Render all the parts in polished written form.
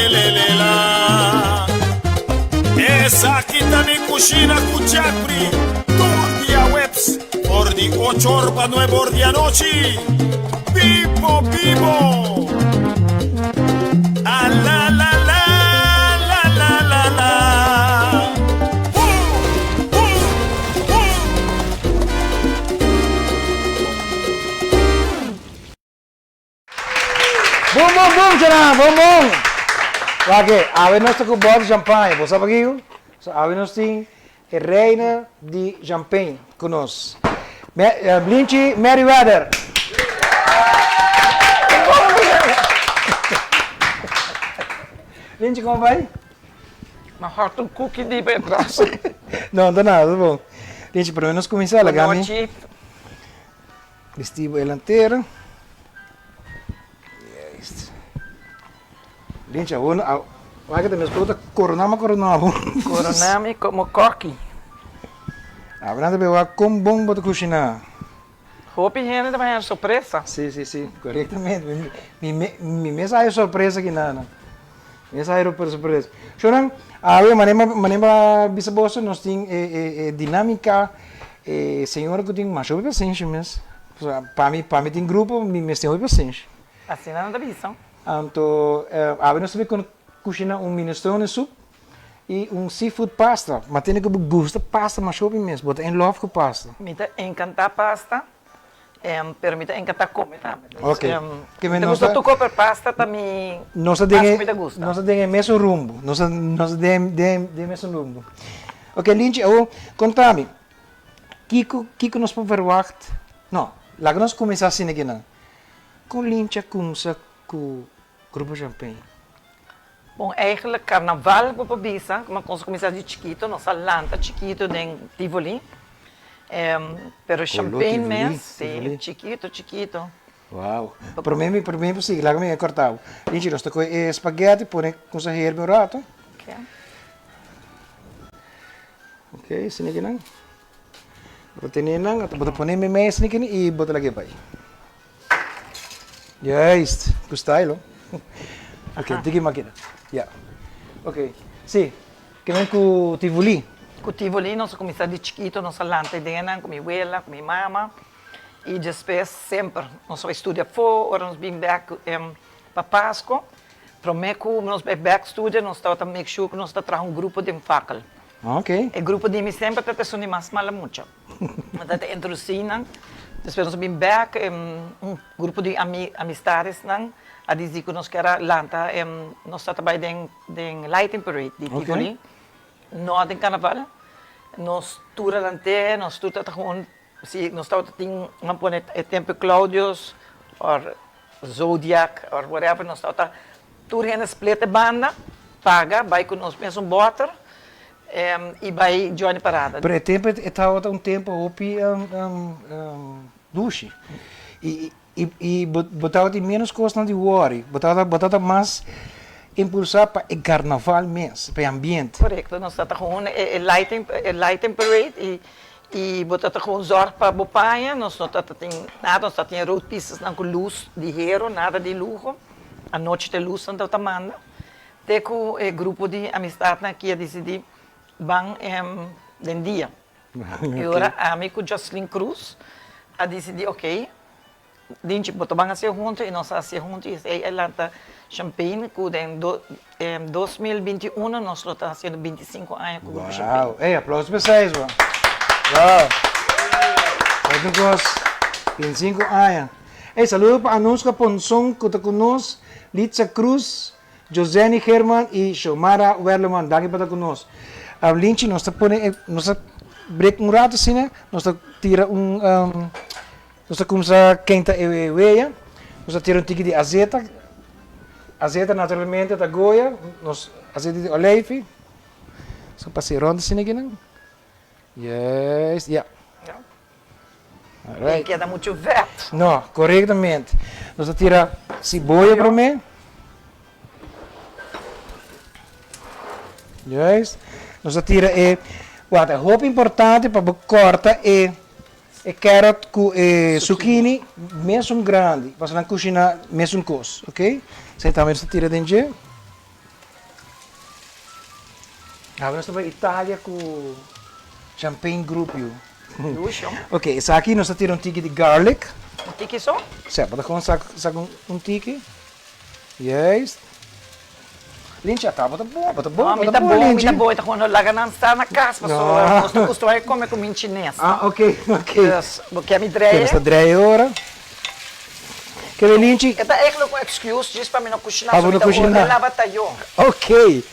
le le le la. Esaki ta mi kushina ku Jeffrey tur dia weps for di ocho or pa nuebe or di anochi. Bibo bibo! A la la la la la la la. Boom boom boom. Boom boom boom chana boom boom. Wak e, awe nos ta ku bòt di champagne, bo sa pakiko? So awe nos tin e reina di champagne ku nos. Blinchi Merryweather. Blinchi komo bai? Mi a hòrt un kuki di bai atras. No, no ta nada, ta bon. Blinchi, promé nos kuminsá laga mi. Bonochi. Bisti bo e lantera. Juist. Lincha, awor no, wak ta mes ta corona ma corona bo. Corona mi como koki. Awor nan ta bay wak con bon bo ta cushina. Hopi hende ta bay haña sorpresa. Si, si, si, correctamente. Mi, mi, mi mes a haña sorpresa aki nan. Mi mes a haña sorpresa. Shownan, awe manera, manera bisa boso nos tin e, e, e dinamica. E señora cu tin masha hopi pasenshi mes. Pa mi, pa mi tin grupo, mi mes tin hopi pasenshi. Asina nan ta bisa. Anto, awe nos ta bin cushina un minestrone soep y un seafood pasta. Ma tene cu bo gusta pasta masha hopi mes. Bo ta in love cu pasta. Mi ta encanta pasta, pero mi ta encanta come tambe. Ok. Mi ta gusta tur cos, pero pasta ta mi mas cu mi ta gusta. Nos ta den e mesun rumbo. Nos ta den e mesun rumbo. Ok Linchi, awor konta mi, kiko kiko nos por verwagt, no, laga nos kuminsá asina kinan, kon Linchi a kumsa ku Grupo Champagne? Bon, eigenlijk karnaval bo por bisa, kuma nos a kuminsá di chikito, nos a lanta chikito den Tivoli, pero Champagne mes, si, chikito chikito. Wow, promé mi promé mi sigui, laga mi kòrta bo. Linchi, nos ta kohe e spaghetti pone kusa herbi un rato. Ok, asina aki nan. Bo ta tene nan, bo ta pone meimei asina aki i bo ta laga e bai. Juist, ku style ho. Ok, tiki makina. Ya. Ok, si, kimen ku Tivoli. Ku Tivoli nos a kuminsá di chikito, nos a lanta e den nan ku mi wela, ku mi mama. I despues semper nos a bai studia afó, ora nos bin bèk pa Pasko, promé ku nos bai bèk studia nos tabata make sure ku nos ta traha un grupo den fakkel. E grupo di mi semper ta esun di mas mala mucha. Nos ta introdusí nan, despues nos a bin bèk, un grupo di amistadesnan a disi ku nos kier a lanta, nos tabata bai den den lighting parade di Tivoli, no den karnaval, nos tur a lant'é, nos tur tabata gewoon. Si nos tabata tin, nan pone e tempo Claudius or Zodiac or whatever, nos tabata tur hende split e banda, paga, bai ku nos mesun bòter i bai join e parada. Pero e tempo e tabata un tempo hopi dushi i I bo tabatin ménos kosnan di wòri, bo tabata bo tabata mas impulsá pa e karnaval mes, pa e ambiente. Korekto, nos tabata gewoon e lighting e lighting parade i i bo tabata gewoon zòrg pa bo paña, nos no tabata tin nada, nos tabata tin e road piecesnan ku lus di hero, nada di luho, anochi ta e lusnan tabata manda, te ku e grupo di amistatnan aki a disidí ban den dia. I ora ami ku Jocelyn Cruz a disidí ok, Dinchi bo ta ban hasié huntu i nos a hasié huntu i esei a lanta Champagne ku den 2021 nos lo ta hasiendo 25 aña ku Grupo Champagne. Wow! Ey, aplauso pa esei bo. Wow! Otro kos, 25 aña. Ey, saludo pa Anuska Ponson ku ta ku nos, Litza Cruz, Joseny German y Xiomara Werleman, danki pa ta cu nos. Linchi, nos ta pone e, nos ta break un rato asina, nos ta tira un, nos ta cuminsa kenta e weya, nos ta tira un tiki di azeta, azeta naturalmente ta goya, nos azeta di oleifi, nos ta pasa e rond asina akinan, juist, ya. Alright. Keda mucho vet. No, correctamente. Nos ta tira siboyo prome. Juist. Nos ta tira e, wak, e hopi importante pa bo corta e e carrot cu e zucchini mesun grandi, pasobra nan cushina mesun cos, ok? Esei tambe nos ta tira den dje. Awe nos ta bai Italia ku Champagne Group yu. Lucio. Ok, esaki nos ta tira un tiki di garlic. Un tiki so? Sè, bo ta kon sak un tiki. Juist. Linchi ata bo ta bon, bo ta bon, bo ta bon Linchi. Mi ta bon, mi ta bon. Laga nan sta na kas pasobra nos ta kustumá di kome ku minchi nes. Ah, ok, ok. Dus, bo ke mi drei? Nos ta drei ora. Kere Linchi. E ta eigenlijk un excuse djis pa mi no kushina, so mi ta orde laba tayo. Ok.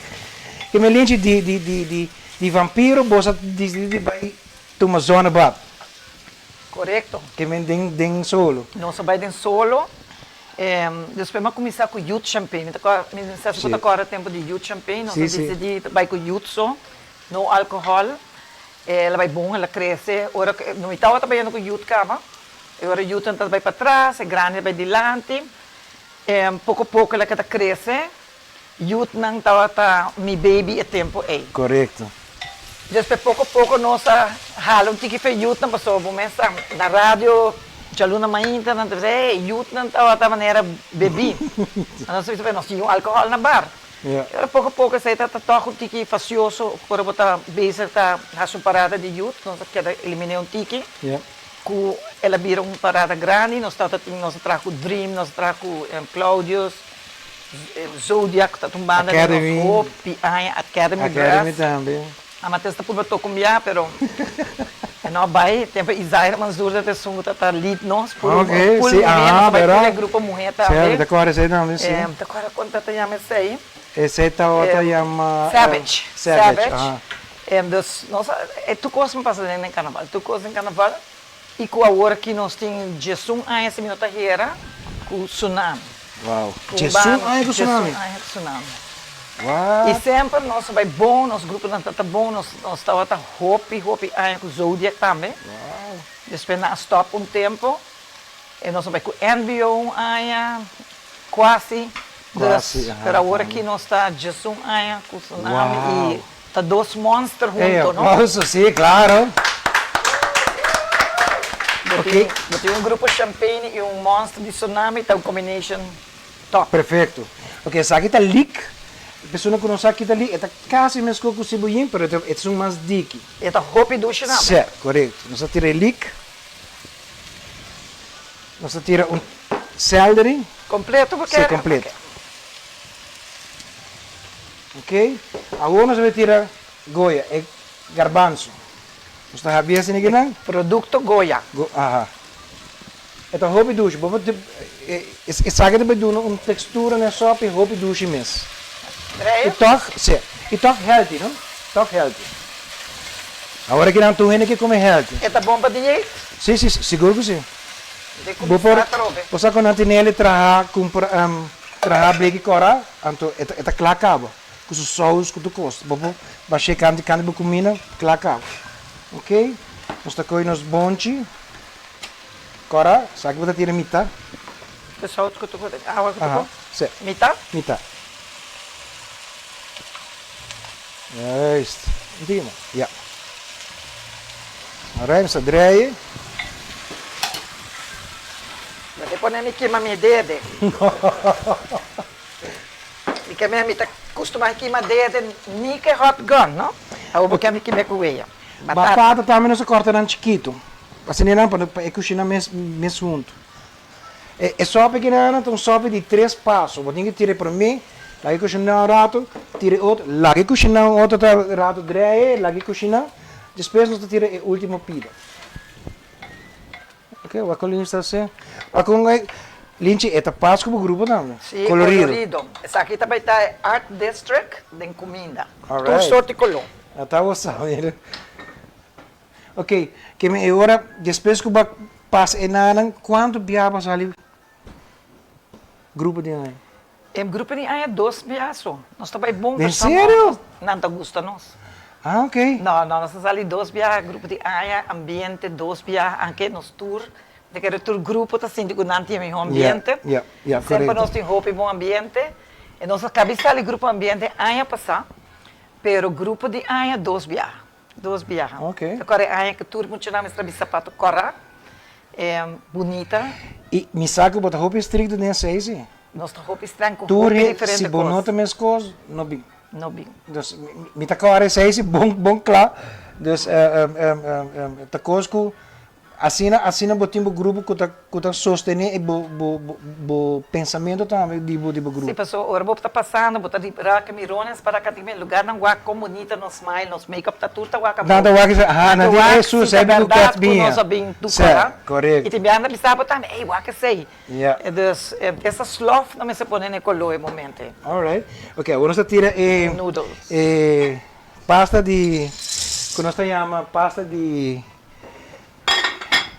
Keme Linchi di di di di di vampiro bo sa disidi di bai tuma zonnebad. Korekto. Keme den den solo. Nos a bai den solo. Despues mi a kuminsá ku Youth Champagne. Mi ta kòrda mi sa si bo ta kòrda tempu di Youth Champagne. Nos a disidi bai ku youth so, no alkohòl. El a bai bon, el a krese. Ora ku mi tabata bayendo ku youth kaba. E ora youth nan ta bai patras, e grandi ta bai dilanti. Poko poko el a keda krese. Youthnan tabata mi baby e tempo ei. Korekto. Despues poko poko nos a hala un tiki fe youthnan pasobra bo mes sa na radio djaluna mainta nan ta bisa hey youthnan tabata manera bebí. Nos ta bisa nos tin un alkohòl na bar. Ja. E ora poko poko esei ta tòg un tiki fasioso ora bo ta bezig ta hasi un parada di youth nos a keda eliminé un tiki. Ja. Ku el a bira un parada grandi nos tabata tin nos a traha ku Dream nos a traha ku Claudius. Zodiac ta un banda di nos hopi aña, Academy Academy Brass. tambe. Amates ta purba toca un bia pero e no a bay. Tempo Izaira Manzoor ta esun cu ta ta lead nos puro Ok, full si, muhe, aha, nos ta bay bera. pone grupo muhe tambe. Si, mi ta corda esey tambe, si. Mi ta corda con ta ta yama esey. Esey tabata yama Savage. Savage, aha. Dus nos a, e tur cos mi pasa den carnaval, tur cos den carnaval. Y cu awor aki nos tin diesun aña si mi no ta hera cu tsunami. Wow. Diesun aña cu tsunami? Diesun aña cu tsunami. What? Y semper nos a bay bon, nos gruponan ta ta bon, nos nos tabata hopi hopi aña cu Zodiac tambe. Wow. Despues nan a stop un tempo y nos a bay cu NBO un aña, cuasi. Cuasi, Dus, aha. pero awor aki nos ta diesun aña cu tsunami Wow. y Ta dos monster Hey, hunto, no? aplauso, sí, claro. Bo Ok. tin, bo tin un grupo champagne y un monster di tsunami, ta un combination top. Perfecto. Ok, esaki ta lik. Persona cu no sa ki ta lik, e ta casi mesco cu sibuyin, pero e ta, e ta esun mas diki. E ta hopi dushi tambe. Sí, corecto. Nos ta tira e lik. Nos ta tira un celery. Completo bo Sí, kere? completo. Ok. Ok, awor nos a bay tira Goya, e garbanzo. Nos ta habia asina aki nan. Producto Goya. Go, aha. E ta hopi dushi. Bo por esaki ta bay duna un textura na e sopi hopi dushi mes. Drei? Y tog, si, y tog healthy, no? Tog healthy. Awor aki nan tur hende ke come healthy. E ta bon pa dieet? Si, si, sigur cu si. De Bo por, cuminsa atrobe. bo sa cu nan tinele traha, cumpra, traha bleki cora, anto e ta, e ta cla caba. Cu su saus, cu tur cos. Bo por bash'é canti canti bo cuminda, cla caba. Ok, nos ta coge nos bonchi cora, esaki bo ta tira mita. E saus cu tur cos, awa cu tur Aha, cos? si. Mita? Mita. Juist. Un tiki mas. Ja. Alright, nos ta draaien. No te pone mi kima mi dede. Mi ke mi ta kustumá kima dede ni ke hot gun, no? Awor bo ke mi kima ku wea. Batata. Batata tambe nos ta kòrta nan chikitu. Asina nan pa e kushina mes mes huntu. E sopi ki nan ta un sopi di tres paso. Bo tin ki tira e promé, laga e kushiná un ratu, tira e otro, laga e kushiná un otro ratu, drei e, laga e kushiná, despues nos ta tira e último pida. Ok, wak kon Linchi ta hasi. Wak kon Linchi e ta pas ku bo grupo tambe. Sí, Kolorido. kolorido. Esaki ta bai ta e Art District den kuminda. Alright. Tur sorti koló. Ata bo sa, mira. Ok, ke mi e ora despues ku bo a pasa e nanan, kuantu bia bo a sali grupo di aña? E grupo di aña dos bia so. Nos ta bai bon Den pasobra serio? nan ta gusta nos. Ah, ok. No, no, nos a sali dos bia grupo di aña, ambiente dos bia, anke nos tur, mi ta kere tur grupo ta sinti ku nan tin e miho ambiente. Ya, ya, ya, Semper korekto. nos tin hopi bon ambiente. E nos a kabi sali grupo ambiente aña pasá, pero grupo di aña dos bia. Dos biaha. Ok. Ta kore aña ku tur muchanan mester a bisa sapato kòrá, bunita. I mi sa ku bo ta hopi estrikto den esei, si. Nos ta hopi streng ku Tur hopi he, diferente si bo kos. no ta meskos, no bin. No bin. Dus mi ta kòrda esei si bon bon kla. Dus ta kos ku asina asina bo tin bo grupo ku ta ku ta sostené e bo bo bo pensamentu tambe di bo di bo grupo. Si pasobra ora bo ta pasando bo ta ripará ke mirones para ka tin e lugarnan wak kon bunita nos smile nos make up ta tur ta wak abou. Nan ta wak esei aha nan tin e su si ta bèrdat ku nos a bin dukora i tin biaha nan ta bisa bo tambe ey wak esei. Dus esa slof no mester pone na e koló e momento ei. Alright. Ok, awor nos ta tira e Noodles. e pasta di ku nos ta yama pasta di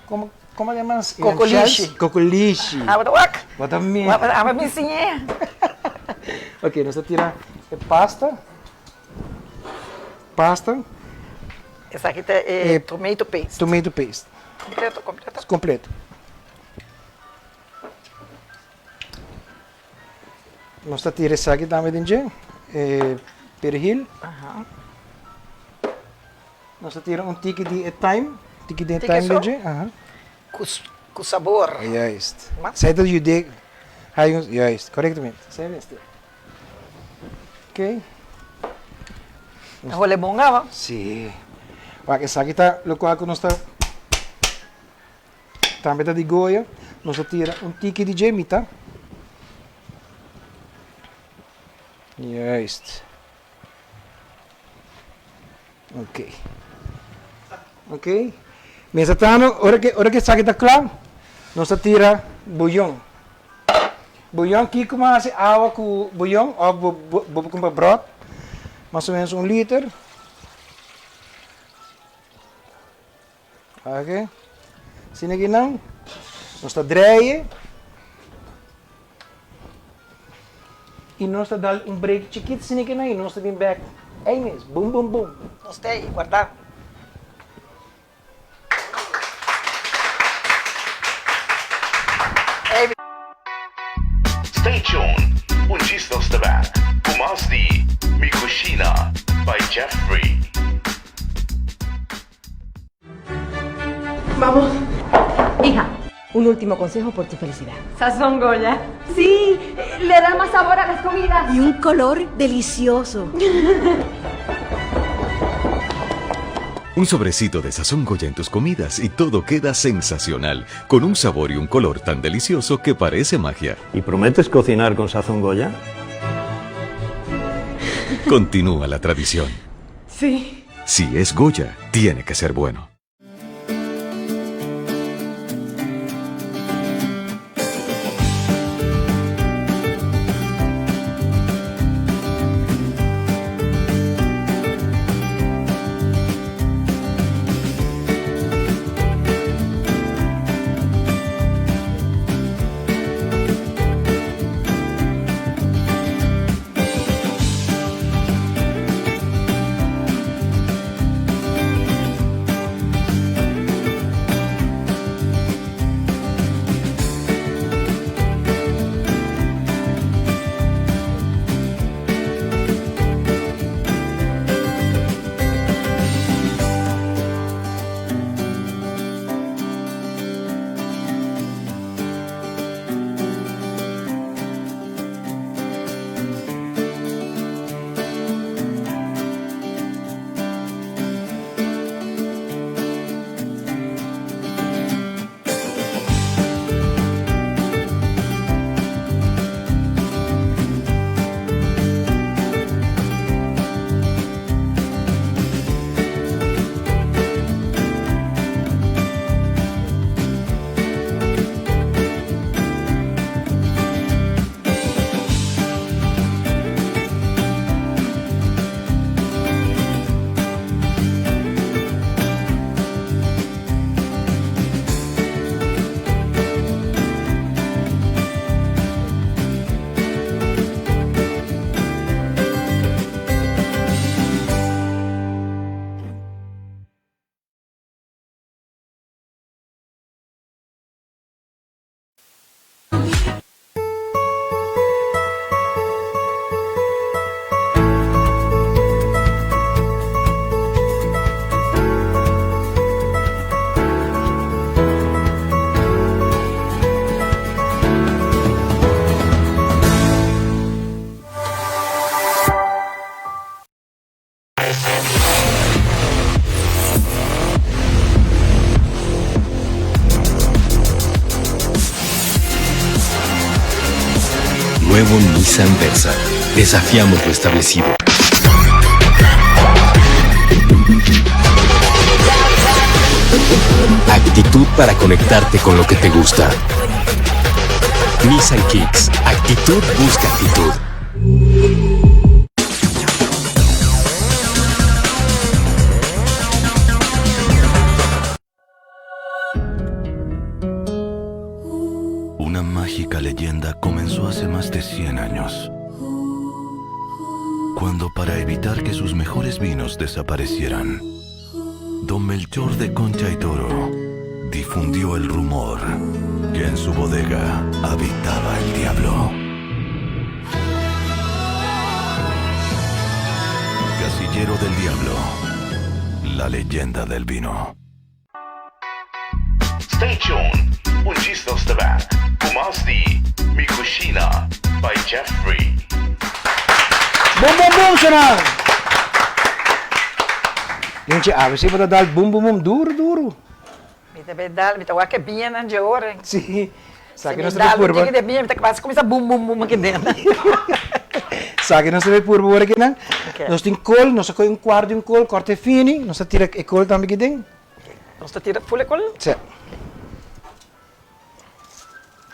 komo komo yama? Kokolishi. Kokolishi. Abo ta wak. Bo ta mi. Abo mi siñ'é. Ok, nos ta tira e pasta. Pasta. Esaki ta e tomato paste. Tomato paste. Kompleto, kompleto. Kompleto. Nos ta tira esaki tambe den dje, e perejil. Nos ta tira un tiki di e thyme, tiki di e thyme den dje. Ku sabor. Juist. Esei ta yud'é hay un, juist, korektamente. Esei mester. Ok. Ta hole bon awa? Si. Wak esaki ta lokual ku nos ta. Tambe ta di Goya. Nos a tira un tiki di dje mita. Juist. Ok. Ok. Mientras tanto, ora que, ora que esaki ta kla, nos ta tira buyon. Buyon kiko mas hasi awa ku buyon of bo, bo, bo por kumpra brot. Mas o menos un liter. Oke. Asina aki nan. Nos ta dreye. I nos ta dal un break chikit asina aki nan i nos ta bin bek ei mes. Bum bum bum. Nos ta ei guarda. Stay tuned, un djis nos ta bek ku mas di Mi Cushina by Jeffrey. Vamos. Hija, un último consejo por tu felicidad. Sazón Goya. Sí, le da más sabor a las comidas. Y un color delicioso. Un sobrecito de Sazón Goya en tus comidas y todo queda sensacional, con un sabor y un color tan delicioso que parece magia. ¿Y prometes cocinar con Sazón Goya? Continúa la tradición. Sí. Si es Goya, tiene que ser bueno. nuevo Nissan Versa. Desafiamos lo establecido. Actitud para conectarte con lo que te gusta. Nissan Kicks. Actitud busca actitud. Una mágica leyenda comenzó hace más de 100 años. Cuando para evitar que sus mejores vinos desaparecieran, don Melchor de Concha y Toro difundió el rumor que en su bodega habitaba el diablo. Casillero del Diablo, la leyenda del vino. Stay tuned, un djis nos ta back ku mas di Mi Cushina by Jeffrey. Boom boom boom shonal! Linchi awe si bo ta dal boom boom boom duro duro. Mi ta bay dal, mi ta wak e biñanan dje ora. Si, sa Si ki mi nos ta bay dal un purba. tiki di e biña mi ta kabasa kuminsa boom boom boom aki den. Sa ki nos ta bay purba ora kinan. Ok. Nos tin kol, nos a kohe un kuart di un kol, kòrta e fini, nos ta tira e kol tambe aki den. Nos ta tira ful e kol? Si.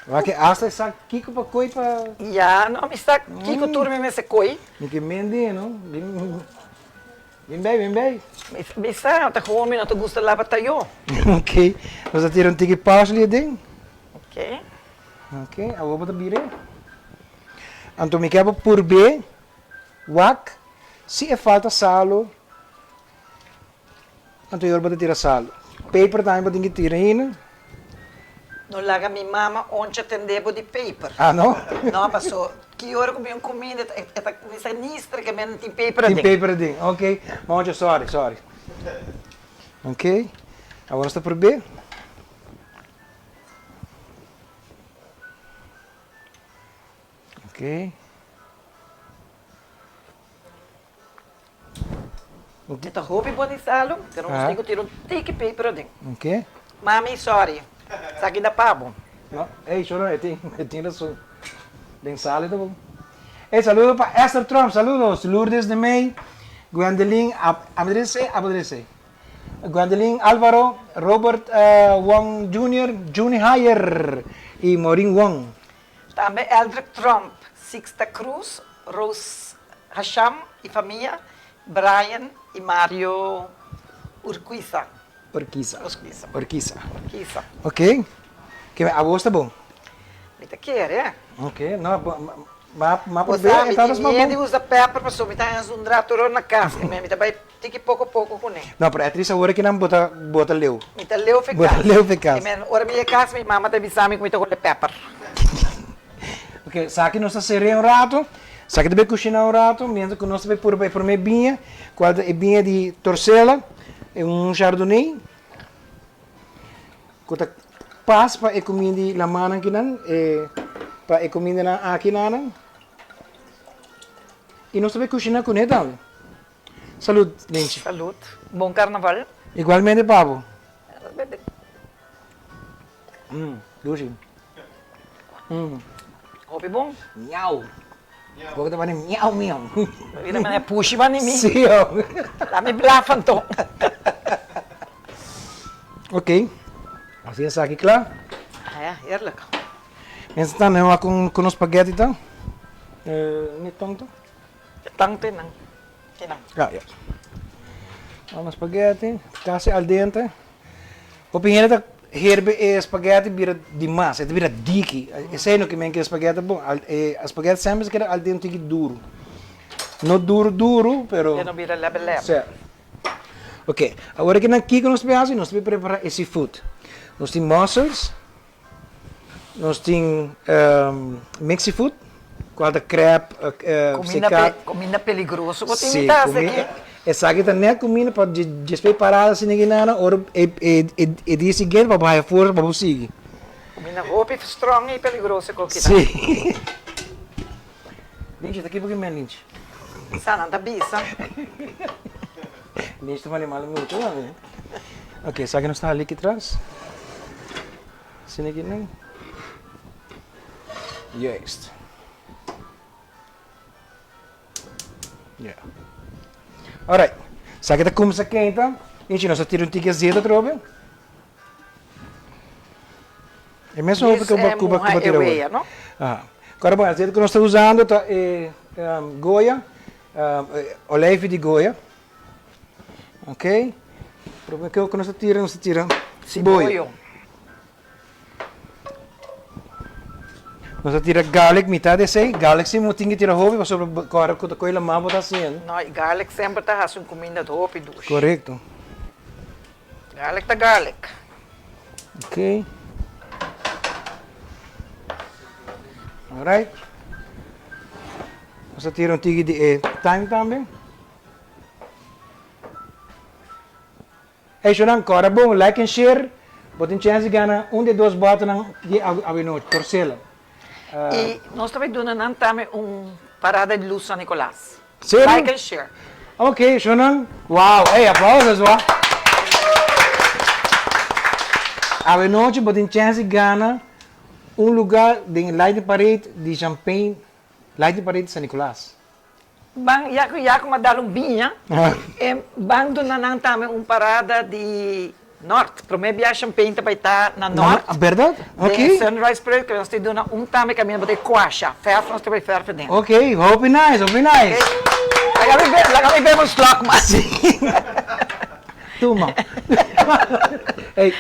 Wak e asta e sa kiko pa koi pa. Ya, no, mi sa kiko tur mi mester koi. Mi ke mende, no? Bin, bin bei, bin bei. Mi sa, ta gewoon mi no ta gusta laba tayo. Ok, nos ta tira un tiki parsley aden. Ok. Ok, awor bo ta bira. Anto mi ke bo purbe wak si e falta salo. Anto yor bo ta tira salo. Peper tambe bo tin ki tira hina. No laga mi mama oncha tende bo di peper. Ah no? No, paso ki ora ku mi un kuminda e ta kuminsa nistra ke men tin peper aden. Tin peper aden, ok. Ma oncha sorry, sorry. Ok, awor nos ta prob'é. Ok. E ta hopi bon di salu, pero nos tin ku tira un tiki peper aden. Oke. Mami, sorry. Esaki ta pa bo. No, ey, sho no, e tin, e tin rason. Den sal e ta bon. Ey, saludo pa Esther Tromp, saludos. Lourdes de Mey, Gwendelyn, a mi dresé, abo dresé. Gwendelyn Alvaro, Robert Wong Junior, Juni Hayer y Maureen Wong. Tambe Eldrick Tromp, Sixta Cruz, Rose Hasham y famia, Brian y Mario Urquiza. Urquiza. Urquiza. Urquiza. Urquiza. Ok. Ke abos ta bon? Mi ta kere. Ok, no, ma ma Bo probe sa, e mi ta tin mas miedu di bon. usa pepper pasobra mi ta haña un rato rond na cas. Mi ta bai Tiki poko poko kuné. No, pero at least awor aki nan bo ta bo ta leu. Mi ta leu fe Bo ta kas. leu fe kas. I men ora mi yega kas mi mama ta bisa mi ku mi ta hole pepper. Ok, esaki nos ta ser'é un rato. Esaki ta bay kushiná un rato mientras ku nos ta bay purba e promé biña, kual ta e biña di Torcella, e un Chardonnay ku ta pas pa e kuminda di lamannan akinan, e pa e kumindanan akinanan. I nos ta bay kushiná kuné tambe. Salud, Linchi. Salud. Bon carnaval. Igualmente pa bo. Mm, dushi. Mm. Hopi bon. Miau. Boca ta bani miau miau. Mira mane pushi bani mi. Sí, oh. La mi blaf anto. Ok. Así esaki kla. Ah ja, heerlijk. Mientras tanto, nos wak con nos spaghetti ta. Eh, ni tonto. Tang te nan. Te nan. Ja, ja. Nan spaghetti, casi al dente. Hopi hende ta herbe e spaghetti bira dimas, e ta bira diki. Esei no ke men ke spaghetti bon. Al, e spaghetti semper ta keda al dente tiki duru. No duru duru, pero. E no bira lebe lebe. Sí. Ok, awor aki nan kiko nos ta bin hasi? Nos ta bin prepara e seafood. Nos tin mussels. Nos tin mixed seafood, cual ta crab, seca. Cuminda peligroso bo tin mi ta haci aki. Esaki ta net cuminda pa despues parada asina aki nana ora e dia siguiente pa bo haya forsa pa bo sigui. Cuminda hopi strong y peligroso cu kita. Si. Linchi ta kibo ki men Linchi? Sa nan ta bisa. Linchi ta manda malo mucho tambe. Ok, esaki nos ta hala aki tras. Asina aki nan. Juist. Yeah. Alright. Sa ki ta kumsa keinta, inchi nos a tira un tiki azeta atrobe. E mesun hopi ku ku ku bo tira awor. No? Aha. Kora bon, azeta ku nos ta usando ta e Goya, olijf di Goya. Ok. Prome ku nos ta tira, nos ta tira siboyo. Nos a tira garlic mitad di esey. Garlic si tin ki tira hopi pasobra ora ku ta koe laman bo ta hasiendo. No, y garlic semper ta hasi un kuminda hopi dushi. Korekto. Garlic ta garlic. Ok. Alright. Nos a tira un tiki di e thyme tambe. Ey shownan kòrda bon like en share bo tin chèns di gana un di e dos bòtenan di awenochi Torcela. Y nos ta bay duna nan tambe un parada di luz San Nicolas. Serio? Like en share. Ok shownan wow ey aplausos wak. Awenochi bo tin chèns di gana un lugar den Lightning Parade di Champagne Lightning Parade di San Nicolas. Ban ya ku ya ku a dal un biña e ban duna nan tambe un parada di nort. Prome bia Champagne ta bai ta na nort. Berdad? Ok. Den Sunrise Parade ku nos ta duna un tambe kaminda bo ta kuasha. Fèrf nos ta bai fèrf aden. Ok, hopi nice, hopi nice. Laga mi be, laga mi bebe un slok mas. Tuma. Ey.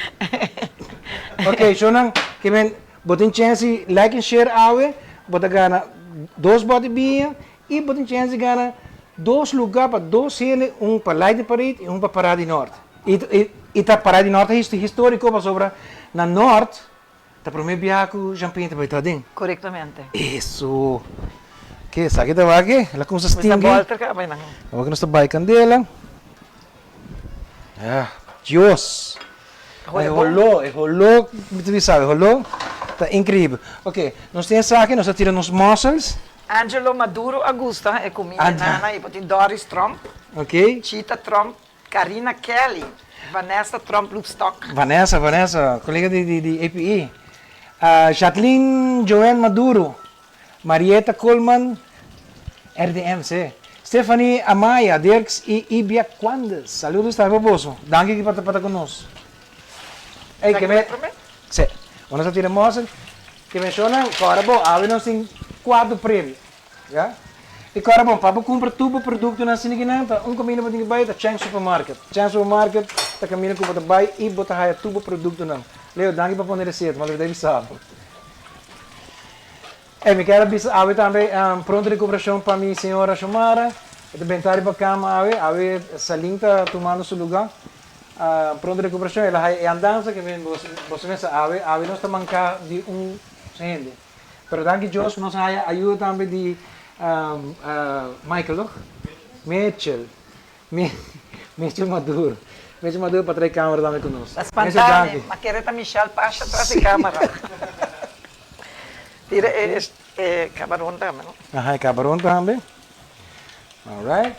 Ok, shownan, ke men Bo tin chèns di like en share awe, bo ta gana dos bòt di biña i bo tin chèns di gana dos lugá pa dos hende, un pa Lightning Parade i un pa Parada di Nort. I ta Parada di Nort ta históriko pasobra na Nort ta promé biaha ku Champagne ta bai ta aden. Korektamente. Eso! Ke esaki ta wak e? El a kumsa Mester stinki. bòlter kaba einan. Awor ku nos ta bai kandela. Ah, Dios! E holó, e holó, mi ta bisa, e holó ta increíbel. Ok, nos tin esaki, nos ta tira nos mussels. Angelo Maduro a gusta e comida nana y bo tin Doris Tromp, Ok. Chita Tromp, Karina Kelly, Vanessa Tromp Loopstok. Vanessa, Vanessa, colega di di di APE. Jacqueline Joanne Maduro, Marieta Koolman, RDM, sí. Stephanie Amaya, Dirks y Ibia Quandes. Saludos tambe pa boso. Danki pa ta cu nos. Ey, Sa ke ke me. bai prome? Sí. Bo nos a tira mosel. Ke menciona, kòrda bo, awe nos tin kuater premio. Ya. I kòrda bon, pa bo kumpra tur bo produktonan asina kinan, ta un kaminda bo tin ke bai, ta Chang Supermarket. Chang Supermarket ta kaminda ku bo ta bai i bo ta haya tur bo produktonan. Leo, danki pa pone reseta, ma lo ta bisa bo. Ey, mi kier a bisa awe tambe pronto recuperacion pa mi señora Shomara. E ta benta riba cama awe. Awe Salin ta tumando su luga. Pronto recuperacion. El a haya e andansa ke men boso mester awe. Awe nos ta manca di un hende. Pero danki Dios nos a haya ayuda tambe di Michael toch? Mitchell. Mitchell Maduro. Mitchell Maduro pa trae camera tambe cu nos. Ta spanta mi, ma kere ta Michelle Pasha tras di camera. Tira e e cabaron tambe no. Aha, e cabaron tambe. Alright.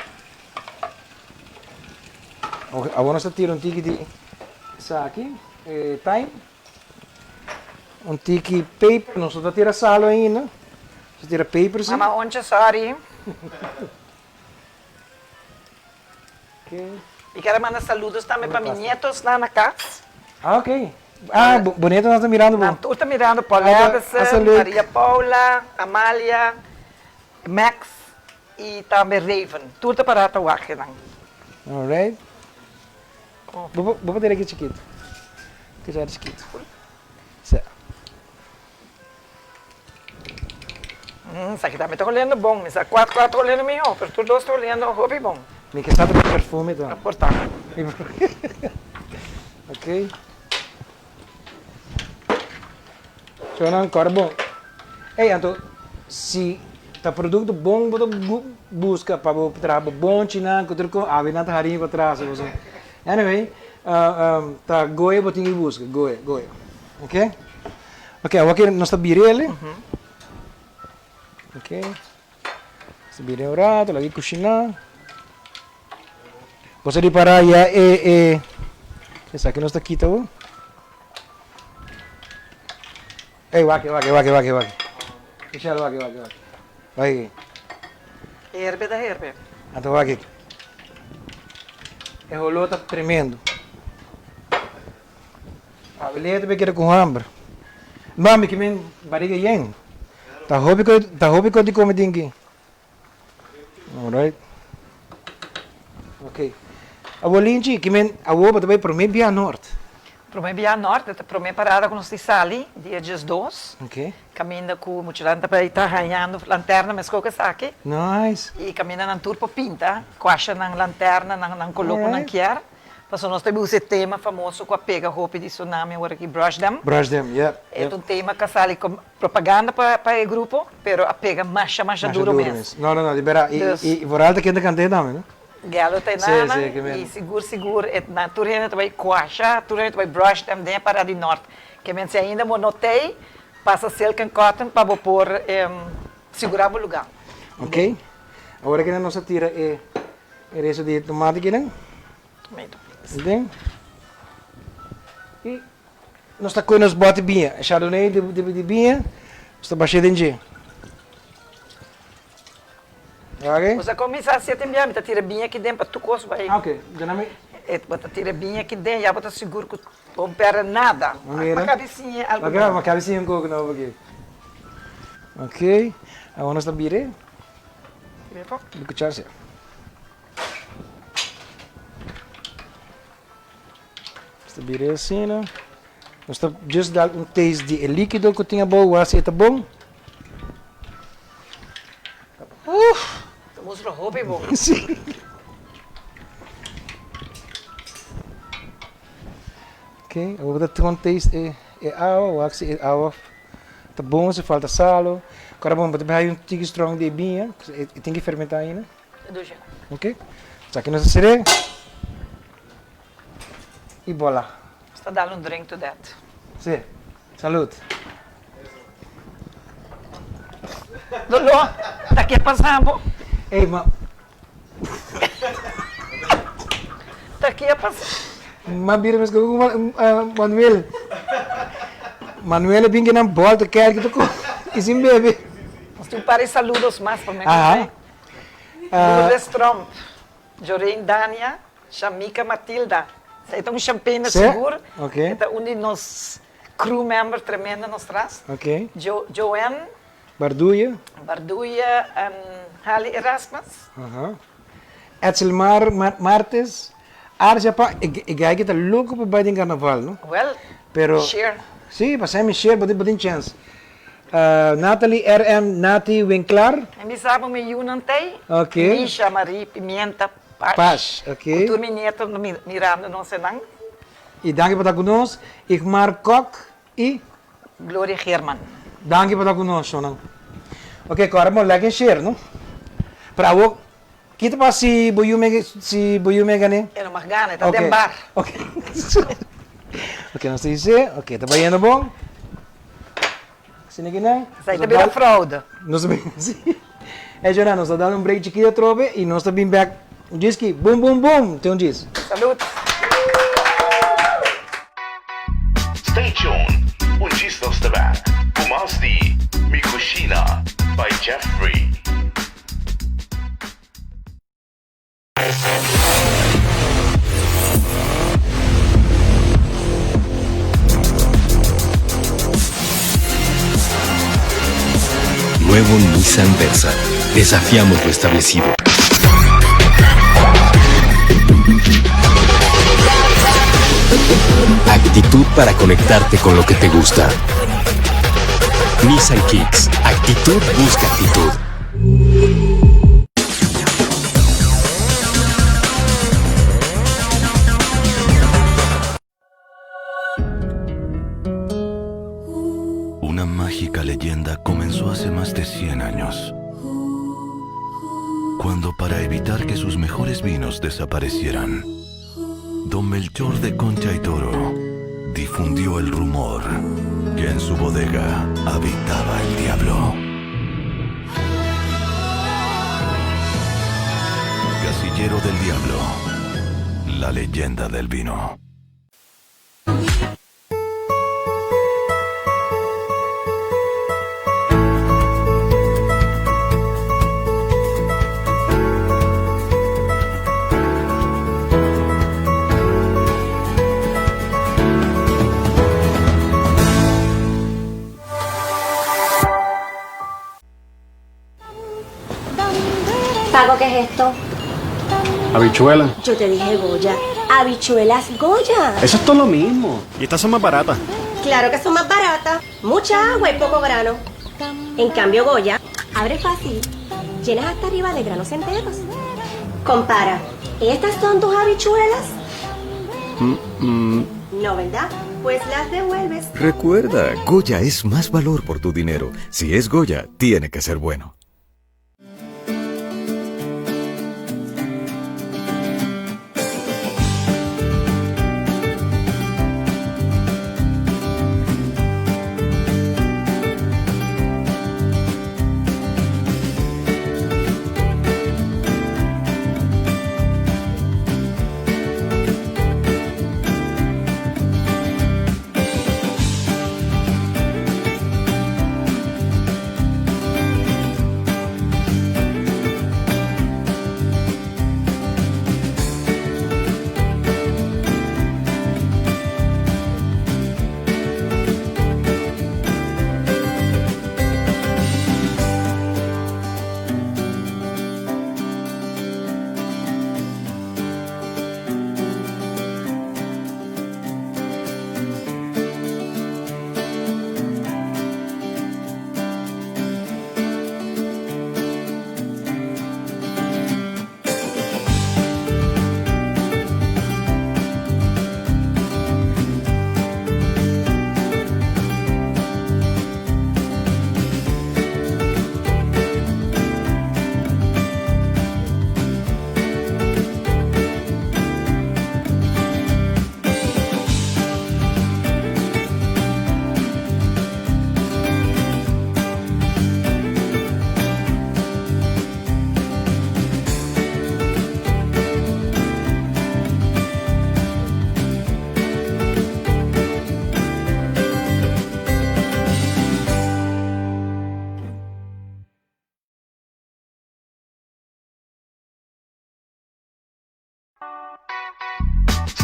Ok, awor nos ta tira un tiki di esaki, e thyme. Un tiki peper, nos no ta tira salo ainda. Nos ta tira peper si. Mama Onche sorry. Mi ker a manda saludos tambe pa mi nietosnan na kas. Ah, ok. Ah, bo nietonan ta mirando bo? Nan tur ta mirando, Paul Edison, Maria Paula, Amalia, Max y tambe Raven. Tur ta para ta wak nan. Alright. Bo por tene aki chikito. Cuchara chikito. Sa. Esaki tambe ta oliendo bon. Mi sa cuat cuat ta oliendo miho, pero tur dos ta oliendo hopi bon. Mi ke sa ta mi perfume ta. Por ta. Ok. So nan kòrda bon. Ey, anto si ta produkto bon bo ta buska pa bo traha bo bonchinan ku tur kos, awe nan ta harini pa tras bo sa. Anyway, ta Goya bo tin ki buska, Goya, Goya. Ok. Ok, awor ke nos ta bira el. Ok. Nos ta bira un rato, laga e kushiná. Bo sa ripará ya e e esaki nos ta kita awor. Ey, wak, wak, wak, wak, wak. Michelle, wak, wak, wak. Wak. Herbe ta herbe. Anto wak aki. E holó ta tremendo. Awe ta keda ku hamber. Mami ki men bariga yen. Ta hopi ko ta hopi ko di kome tin aki. Alright. Ok. Awor Linchi, ki men awor bo ta bai prome bia nort. Prome bia nort, e ta prome parada ku nos tin sali, dia diesdos. Ok. Kaminda ku muchanan ta bai ta hañando lanterna meskos ku esaki. Nice. I kaminda nan tur por pinta, kuasha nan lanterna, nan nan koló ku nan kier. Pasobra nos ta usa e tema famoso ku a pega hopi di tsunami awor aki, Brush Them. Brush Them, yep, E ta un tema ku a sali kom propaganda pa pa e grupo, pero a pega masha masha duro mes. No, no, no, di bera. I vooral ta kende kant'é tambe, no? Galo ta e nana i sigur sigur e nan tur hende ta bai kuasha, tur hende ta bai brush them den e parada di nort. Ke men si ainda bo no t'ei, pasa Silk and Cotton pa bo por sigurá bo lugá. Ok. Awor aki nan nos a tira e resto di e tomate akinan. Tomato please. Den. I nos ta koe nos bòt di biña, e chardonnay di biña, nos ta bash'é den dje. Ok. Bo sa kuminsá hasié tin bia, mi ta tira biña aki den pa tur kos bai. Ah, ok. Duna mi. E bo ta tira biña aki den, ya bo ta sigur ku bo no pèrdè nada. Mira. Ma kabi siña algu nobo. Ma kabi siña un koko nobo aki. Ok. Awor nos ta bira e. Bira e pò. Di kuchara si. Nos ta bira e asina. Nos ta just dal un taste di e likido ku tin abou, wak si e ta bon. Uf! Ta mustra hopi bon. Si. Ok, awor bo ta gewoon taste e e awa, wak si e awa ta bon, si falta salo. Kora bon, bo ta bay un tiki strong di e biña, e tin ki fermenta ainda. Ok, esaki nos a sere y bola. Nos ta dal un drink to that. Si, salud. Doló, ta ke pasa bo? Ey, ma. Ta ke pasa? Ma bira mes ku Manuel. Manuel a bin ke nan bòlta kèrki ta kome i sin bebe. Nos tin un par di saludos mas pa mi a Lourdes Tromp, Joreen Dania, Shamika Matilda. Esei ta un champagne sigur. E ta un di nos crew member tremendo nos tras. Joanne. Barduya. Barduya en Hali Erasmus. Etzelmar Martes. Arja pa e guy ki ta loko pa bai den carnaval no. Well, share. Si, pasai mi share bo tin chance. Natalie RM Nati Winklaar. Mi bisa bo mi yunan tey. Ok. Misha, Marie, Pimienta, Pash. Pash, ok. Ku tur mi nieto mirando nos enan. I danki pa ta ku nos. Igmar Kok i. Gloria Geerman. Danki pa ta ku nos, shonnan. Ok, kòrda bo like en share, no? Pero awor, kita pa si bo yu mega, si bo yu mega ne? E no mag gana, e ta den bar. Ok. Ok, nos ta bis'é. Ok, ta bayendo bon. Asina ki nan. Esei ta bira fraude. Nos ta bin, si. E shonnan, nos ta dal un break chikito atrobe i nos ta bin bèk. Un djis ki, bum bum bum, te un djis. Salud. Stay tuned, un djis nos ta bek ku mas di Mi Cushina by Jeffrey. Nuevo Nissan Versa. Desafiamos lo establecido. Actitud para conectarte con lo que te gusta. Nissan Kicks. Actitud busca actitud. Una mágica leyenda comenzó hace más de 100 años. Cuando para evitar que sus mejores vinos desaparecieran, don Melchor de Concha y Toro difundió el rumor que en su bodega habitaba el diablo. Casillero del Diablo, la leyenda del vino. Santiago, ¿qué es esto? Habichuela. Yo te dije Goya. Habichuelas Goya. Eso es todo lo mismo. Y estas son más baratas. Claro que son más baratas. Mucha agua y poco grano. En cambio, Goya abre fácil. Llenas hasta arriba de granos enteros. Compara. ¿Estas son tus habichuelas? No, ¿verdad? Pues las devuelves. Recuerda, Goya es más valor por tu dinero. Si es Goya, tiene que ser bueno.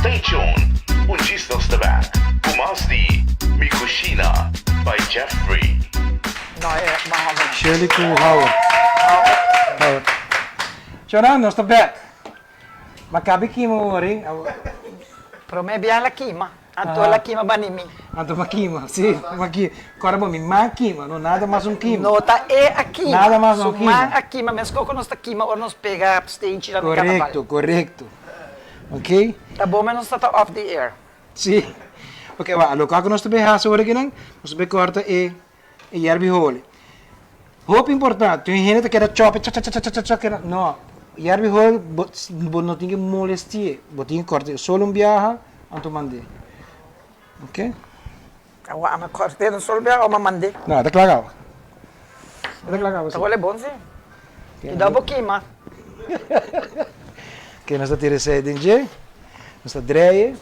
Stay tuned, un djis nos ta back ku mas di Mi Cushina by Jeffrey. No, e mas Shirley ku Howard. Howard. Shona, nos ta back. Ma kabi kima ori. Prome bia la kima. Anto la kima bani mi. Anto ma kima, si, ma kima. Kora bo mi ma kima, no nada mas un kima. No ta e a kima. Nada mas un Su kima. man a kima, meskos ku nos ta kima ora nos pega stage na di karnaval. Korekto, korekto. Ok. Ta bo me nos ta ta off the air. Si. Ok, wak, loke ku nos ta bay hasi ora akinan, nos ta bay kòrta e e yerbi holi. Hopi importante, tin hende ta keda chòpi cha cha cha cha cha cha keda, no, yerbi holi bo bo no tin ke molesti'e, bo tin ke kòrt'e solo un biaha anto mand'e. Ok. Awa ama kòrt'e un solo biaha o ama mand'e? No, e ta kla kaba. E ta kla kaba si. Ta holi bon si. Kidao bo kima. Ok, nos ta tira esei den dje, nos ta drei e,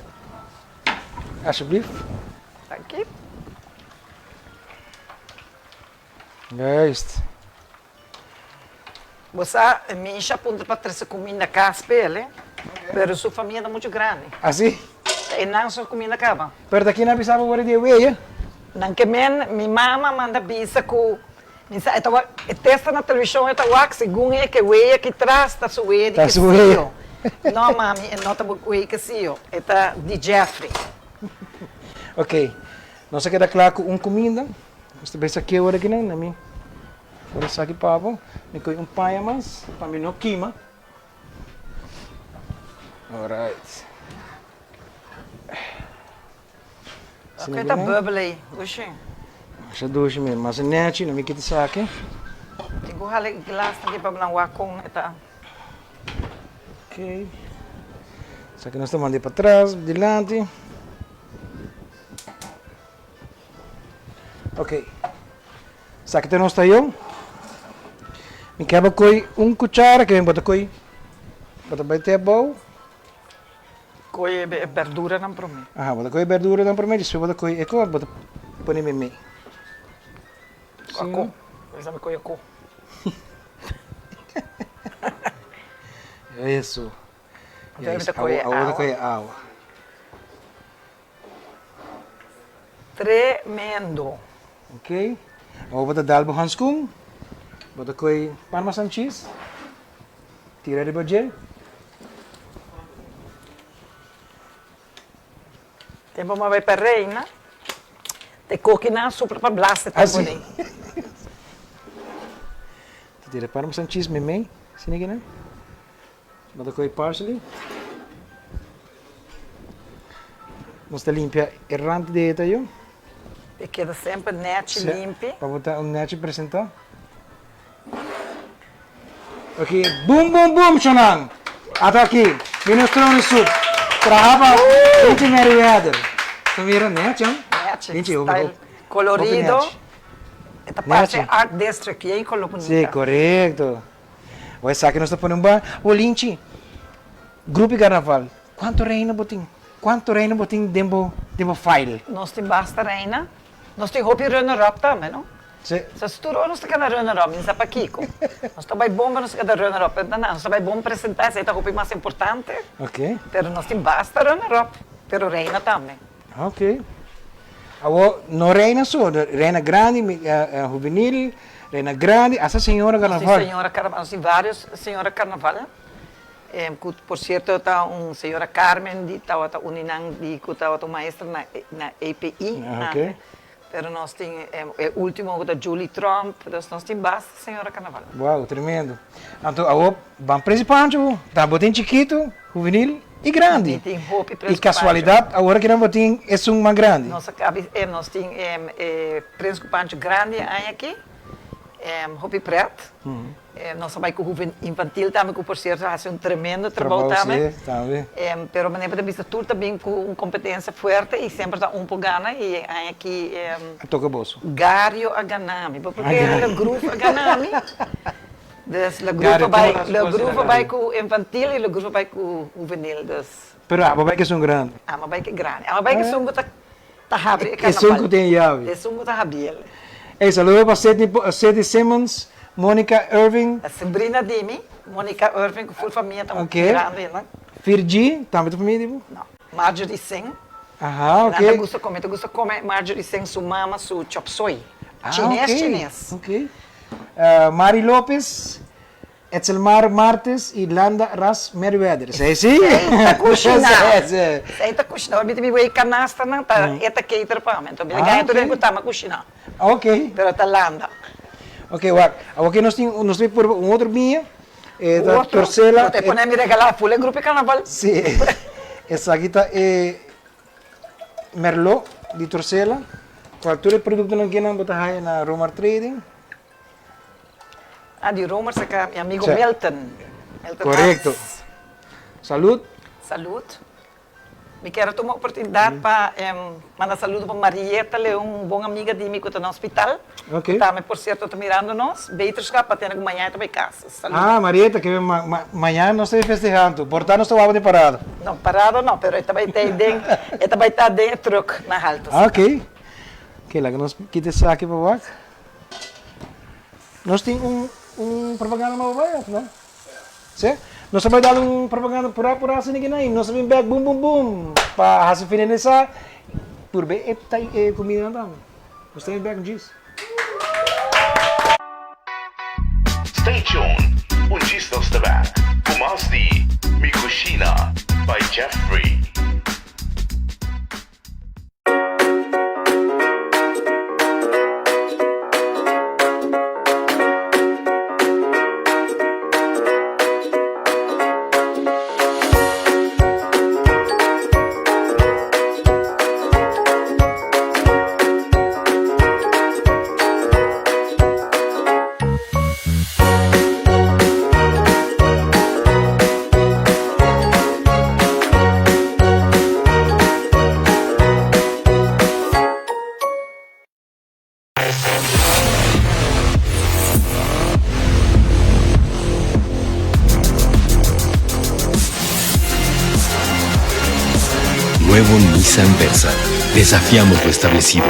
alsjeblieft. Danki. Juist. Bo sa, Misha a puntra pa trese kuminda kas p'el, eh. Pero su famia ta muchu grandi. Ah, si? Ta e nan su kuminda kaba. Pero ta kina bisa bo wòrdu di e weya? Nan ke men, mi mama manda bisa ku mi sa e ta wak, e testa na televishon e ta wak segun e ke weya ki tras ta su weya di kesiyo. No, mami, e no ta bo weya kesiyo, e ta di Jeffrey. Ok, nos a keda kla ku un kuminda. Nos ta bisa ke ora kinan na mi por esaki pa bo. Mi kohe un paña mas pa mi no kima. Alright. Oké, ta bubbel ei. Dushi. Masha dushi mi. Mas nechi na mi kita esaki. Tin ku hala e glas aki pa nan wak kon e ta. Ok. Esaki nos ta manda e patras, dilanti. Ok. Esaki ta nos tayon. Mi kaba koi un kuchara ke mi bota koi. Bota bai te abou. Koi e berduranan promé. Aha, bota koi e berduranan promé, despues bota koi e ko, bota pone meimei. Ako. Pensa mi koi ako. Eso. Awor ta koi e awa. Tremendo. Ok. Awor bo ta dal bo hanskun. Bo ta koi parmesan cheese. Tira riba dje. Tempo m'a bai pa Reina, te koki nan a supla pa blasta e tempo den. Ta tira parmesan cheese meimei, asina ki nan. Bo ta kohe parsley. Nos ta limpia e rand di e tayo. E keda semper nechi limpi. Pa bo ta un nechi presenta. Ok, boom boom boom shonan! Ata aki, minestrone soup. Traha pa Linchi Merryweather. Ta mira nechi han? Nechi, style colorido. E ta parse art district, yei color bunita. Si, corecto. Bo esaki nos ta pone un ba. Bo Linchi, grupo di carnaval, cuanto reina bo tin? Cuanto reina bo tin den bo den bo file? Nos tin basta reina. Nos tin hopi runner up tambe, no? Si. Sa tur ora nos ta keda runner up, mi no sa pakiko. Nos ta bai bon pero nos ta keda runner up. Pero na, nos ta bai bon presenta, esei ta hopi mas importante. Ok. Pero nos tin basta runner up, pero reina tambe. Ok. Awor, no reina so, reina grandi, hubenil, reina grandi, hasta señora carnaval. Nos tin señora carnaval, nos tin varios señora carnaval. Cu por cierto ta un señora Carmen di tabata un di nan di cu tabata un maestra na na EPI antes. Pero nos tin e ultimo cu ta Julie Tromp, dus nos tin basta señora carnaval. Wow, tremendo. Anto awor ban Presi Pancho bo, ta bo tin chikito, huvenil y grandi. Mi tin hopi Presi Pancho. Y casualidad awor kinan bo tin esun mas grandi. Nos a cabi, nos tin e Presi Pancho grandi e aña aki, hopi pret. Nos a bai ku huven infantil tambe ku por sierto a hasi un tremendo trabou tambe. Pero manera bo ta bisa tur ta bin ku un kompetensia fuerte i semper ta un por gana i e aña aki A toka boso. Gario a gana mi. Bo por kere La Groove a gana mi. Dus La Groove a bai La Groove a bai ku infantil i La Groove a bai ku huvenil dus. Pero abo bai ku esun grandi. Amo bai ku e grandi. Amo bai ku esun ku ta Ta habri e carnaval. Esun cu tin yabi. Esun cu ta habiel. Ey saludo pa Sidney Simmons, Monica Irving. Sabrina di mi, Monica Irving cu full famia ta mirando eynan. Virgie, tambe ta famia di bo? No, Marjorie Singh. Aha, ok. Nan ta gusta come, ta gusta come Marjorie Singh su mama su chop suey. Ah, Chines, ok. chines. Ok. Mari Lopez. Etzelmar Martes y Landa Ras Merryweather. Esei si! Esei ta kushiná. Esei. Esei ta kushiná. Ora mi ta bin wei kanastanan ta e ta cater pa mi. Anto mi ta gaña tur hende ku tama kushiná. Ok. Pero ta landa. Ok, wak. Awor ke nos tin, nos ta bin purba un otro biña. E ta Torcela. Otro? Bo ta pone mi regalá ful e grupo e karnaval. Si. Esaki ta e Merlot di Torcela. Kual tur e produktonan kinan bo ta haya na Romar Trading. Ah, di Romer saca mi amigo Milton. Milton Correcto. Salud. Salud. Mi kier a tuma oportunidad pa manda saludo pa Marieta Leon, un bon amiga di mi cu ta na hospital. Ok. Cu tambe, por cierto, ta mirando nos. Beterschap, pa tene cu mañana e ta bay casa. Salud. Ah, Marieta, ke mañana nos ta bay festehando. Por ta nos ta waba den parada. No, parada no, pero e ta bay ta den, e ta bay ta den e truck na halto. Ok. Ok, laga nos kita esaki pa wak. Nos tin un un propaganda nobo bai of no? Si? Nos a bai dal un propaganda pura pura asina kinan y nos a bin bek bum bum bum pa hasi finalisa purbe e e comida nan tambe. Nos ta bin bek djis. Stay tuned, un djis nos ta bek ku mas di Mi Cushina by Jeffrey. Nuevo Nissan Versa. Desafiamos lo establecido.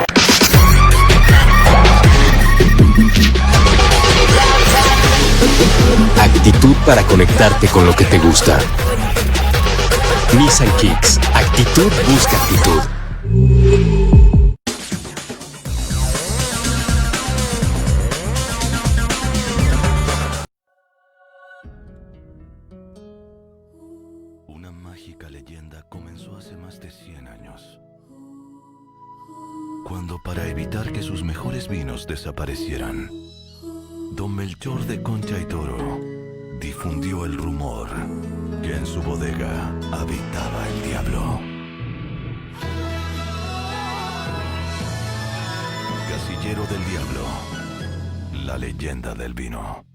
Actitud para conectarte con lo que te gusta. Nissan Kicks. Actitud busca actitud. Una mágica leyenda comenzó hace más de 100 años. Cuando para evitar que sus mejores vinos desaparecieran, Don Melchor de Concha y Toro difundió el rumor que en su bodega habitaba el diablo. Casillero del Diablo, la leyenda del vino.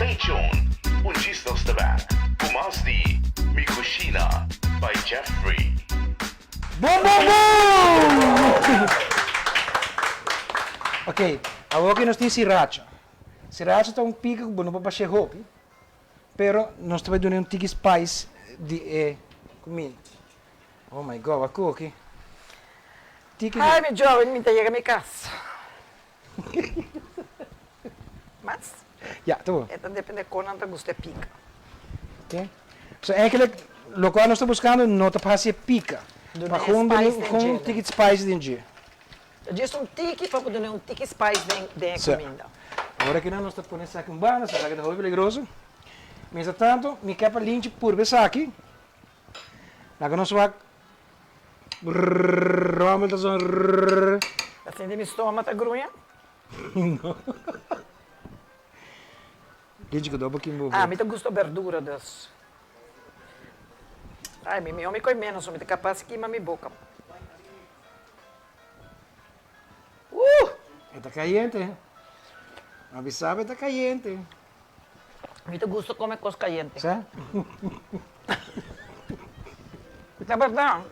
Stay tuned, un djis nos ta back cu mas di Mi Cushina by Jeffrey. Boom boom boom! Ok, awor ki nos tin sriracha. Sriracha ta un pika ku bo no por bash'é hopi, pero nos ta bai duna un tiki spice di e kuminda. Oh my God, wak koki. Tiki. Ai mi joven, mi ta yega mi kas. Mas? Ja, ta bon. E ta depende kon nan ta gusta e pika. Ok. So eigenlijk lokual nos ta buskando no ta pa hasi e pika. Duna Pa e gewoon spice den gewoon dje. tiki spice den dje. Djis un tiki pa bo duna un tiki spice den den e Sa. kuminda. Awor aki nan nos ta pone esaki un banda, esaki ta hopi peligroso. Mientras tanto mi ke pa Linchi purba esaki. Laga nos wak. Brrrr, rommel ta zona rrrr. Ta sinti mi stoma ta gruña? No. Linchi ku dobo kimbo. Ah, mi ta gusta berdura dus. Ai, mi mihó mi koi ménos, mi ta kapas kima mi boka. Uh! E ta kayente. A bisa bo e ta kayente. Mi ta gusta come cos cayente. Sa? Ta berdad.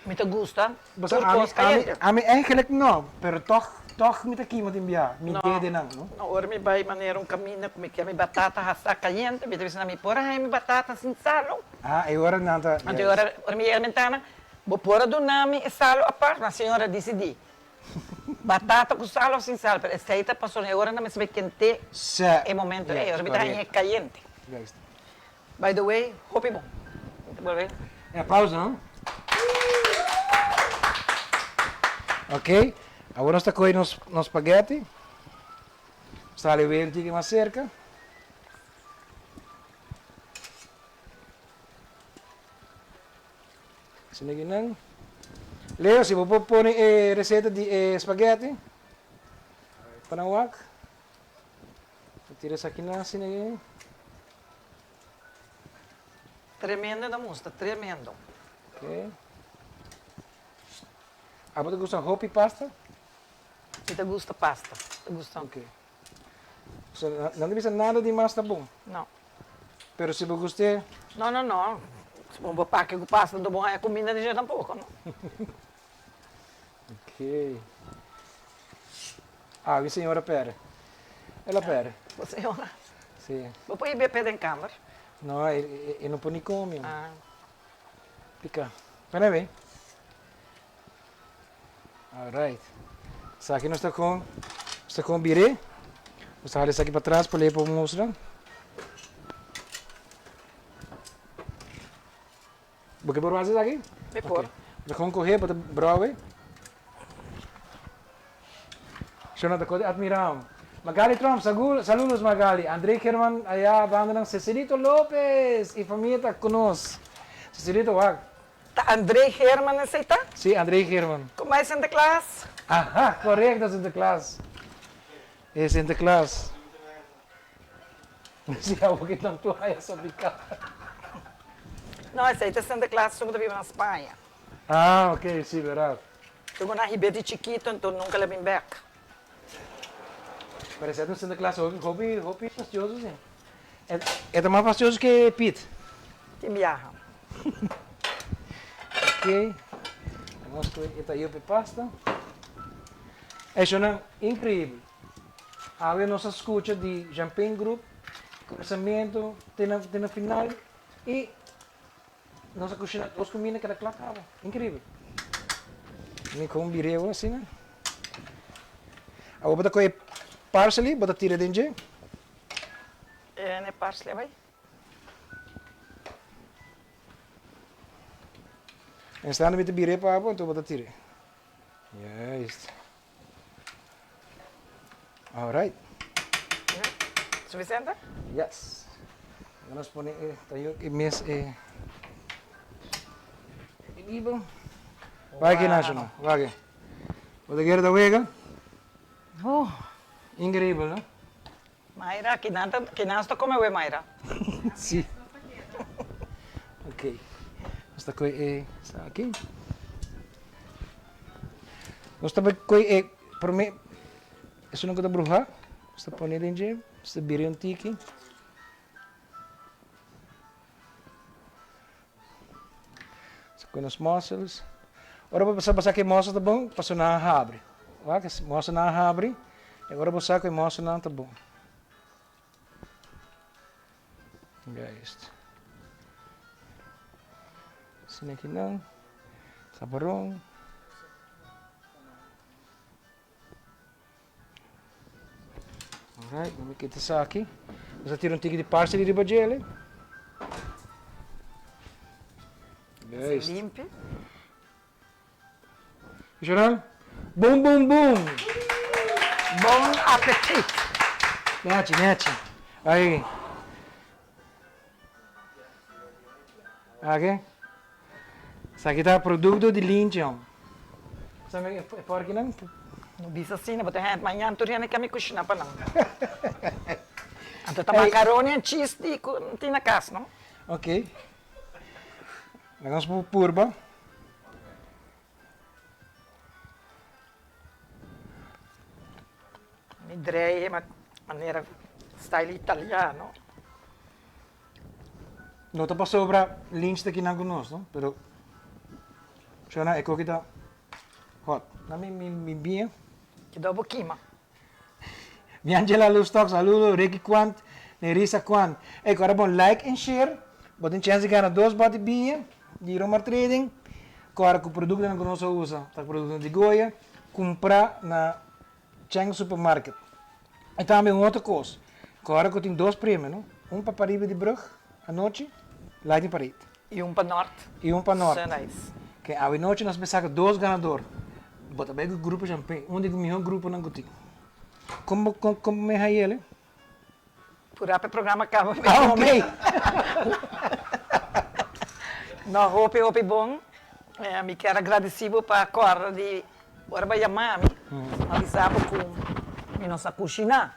Mi ta gusta tur cos cayente. Ami eigenlijk no, pero toch toch mi ta kima tin bia mi dedenan, no? No, ora mi bay manera un caminda cu mi kier mi batata hasa cayente, mi ta bisa na mi por a haña mi batata sin salo. Ah, e ora nan ta. Anto e ora ora mi yega bentana, bo por a duna mi e salo apart? Ma señora dicidi. Batata ku sal of sin sal, pero esei ta pasobra e ora nan mester bai kent'é e momento ei, ora mi ta hañ'é kayente. By the way, hopi bon. Mi ta bolbe. Un aplauso, no? Ok, awor nos ta kohe nos nos spaghetti. Nos ta hali un tiki mas serka. Asina ki nan. Leo, si bo por pone e receta di e spaghetti pa nan wak. Bo tira esaki nan asina ki. Tremendo nan musta, tremendo. Ok. Abo ta gusta hopi pasta? Mi ta gusta pasta. Ta gusta. Ok. So nan ta bisa nada di mas ta bon? No. Pero si bo gust'é? No, no, no. Si bo pake ku pasta no bo haña kuminda di dje tampoko, no. Ok. Awe señora pèrdè. El a pèrdè. Bo señora? Si. Bo por hib'é p'e den kamber? No, e no por ni come. Ah. Pica. Pone bay. Alright. Esaki nos ta con, nos ta con biré. Nos ta hala esaki pa tras pa ley por mustra. Bo ke por wak esaki? Mi por. Okay. Bo ta con coge, bo ta brouwe. Shona ta kote admiram. Magali Tromp, saludos Magali. André German aya banda nan Cecilito Lopez y famia ta cu nos. Cecilito wak. Ta André German esey ta? Si, André German. Con bay Sinterklaas? Aha, correcto Sinterklaas. E Sinterklaas. Si abo ki nan toaya sa pica. No, esey ta Sinterklaas su cu ta biba na Spaña. Ah, ok, si, verdad. Su cu nan hib'é di chikito, enton nunca el a bin bek. Pero esey ta un Sinterklaas hopi, hopi, hopi fastioso, si. E ta mas fastioso ke Piet. Tin biaha. Ok, nos cu e ta yopi pasta. Eshonan increibel. Awe nos a scucha di Champagne Group, Crecemento te na te na final y nos a cushina dos cuminda keda cla caba. Increibel. Mi con bireo asina. Awor bo ta coge parsley, bo ta tira den dje. En e parsley a bay. En stando mi ta bir'é pa bo, anto bo ta tir'é. Juist. Alright. Suficiente? Yes. Nos pone e tayo e mes e libro. Wak aki Nacho no, wak aki. Bo ta kere ta wega? Oh. Increíble, no? Mayra, kinan ta, kinan ta come we Mayra? Si. Ok. Nos ta koe e esaki. Nos ta bai koe e prome, esun ku ta bruha, nos ta pone den dje, nos ta bira un tiki. Nos ta koe nos mussels. Ora bo sa ku e mussels ta bon, pasobra nan a habri. Wak, e musselnan a habri, e ora bo sa ku e musselnan ta bon. Juist. Asina aki nan. Sabaron. Alright, dan mi kita esaki. Nos a tira un tiki di parsley riba djele. Juist. Limpi. Joran, boom boom boom! Bon apetit! Nechi, nechi. Ahí. Ake. Esaki ta producto di Linchi hom. Sa e porkinan? No bisa asina, bo ta hende mañana tur hende kami kushina pa nan. Anto ta macaroni en cheese di ku tin na kas, no? Ok. Laga nos purba. Mi drei e manera style italiano. No ta pasobra Lynch ta kinan ku nos no, pero shona e koki ta hot. Na mi mi biña. Kidó bo kima. Miangela Lustok saludo, Ricky Quant, Nerissa Quant. Ey ku ora bon like en share, bo tin chance di gana dos bòt di biña di Romar Trading. Kòrda ku produktonan ku nos a usa ta produktonan di Goya, kumprá na Cheng Supermarket. I tambe un otro kos, kòrda ku tin dos premio no, un pa pariba di brug anochi, Lightning Parade. I un pa nòrt. I un pa nòrt. Sunrise. Ke awe nochi nos mester saka dos ganador. Bo ta bai ku grupo Champagne, un di ku mihó gruponan ku tin. Kon bo kon kon bo mei haña el? Purá pa e programa kaba mi Ah, kome. ok. No, hopi hopi bon. Mi kier a gradisí bo pa kòrda di ora bo a yama mi, a bisa bo ku mi no sa kushiná.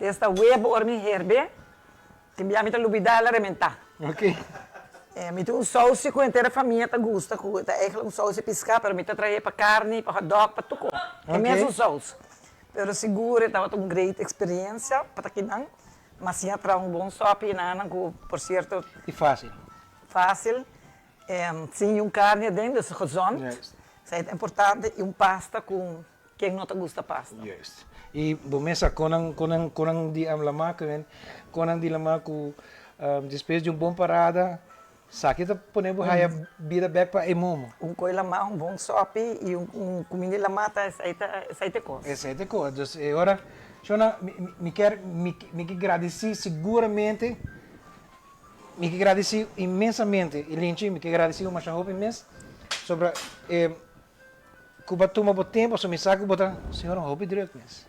Esta webo ora mi herbe, tin bia mi ta lubidá el a rementá. Ok. Mi tin un sauce ku henter e famia ta gusta ku ta eigenlijk un sauce di piská pero mi ta trahe pa karni, pa hotdog, pa tur kos. E mesun sauce. Pero sigur e tabata un great experiencia pa ta kinan. M'a siña traha un bon sòpi i nan ku por sierto. I fásil. Fásil. Sin un karni aden, dus gezond. Esei ta importante. I un pasta ku ken no ta gusta pasta. Juist. I bo mes sa kon nan kon nan kon nan di lamá ku men kon nan di lamá ku despues di un bon parada saki ta pone bo haya bida bek pa e momo. Un koi lamá, un bon sòpi i un kuminda di lamá ta esei ta esei ta e kos. Esei ta e kos. Dus e ora shona mi mi kier mi mi ke gradisí siguramente mi ke gradisí inmensamente i Linchi mi ke gradisí bo masha hopi mes sobra e Ku bo a tuma bo tempu, pasobra mi sa ku bo ta un señora hopi druk mes.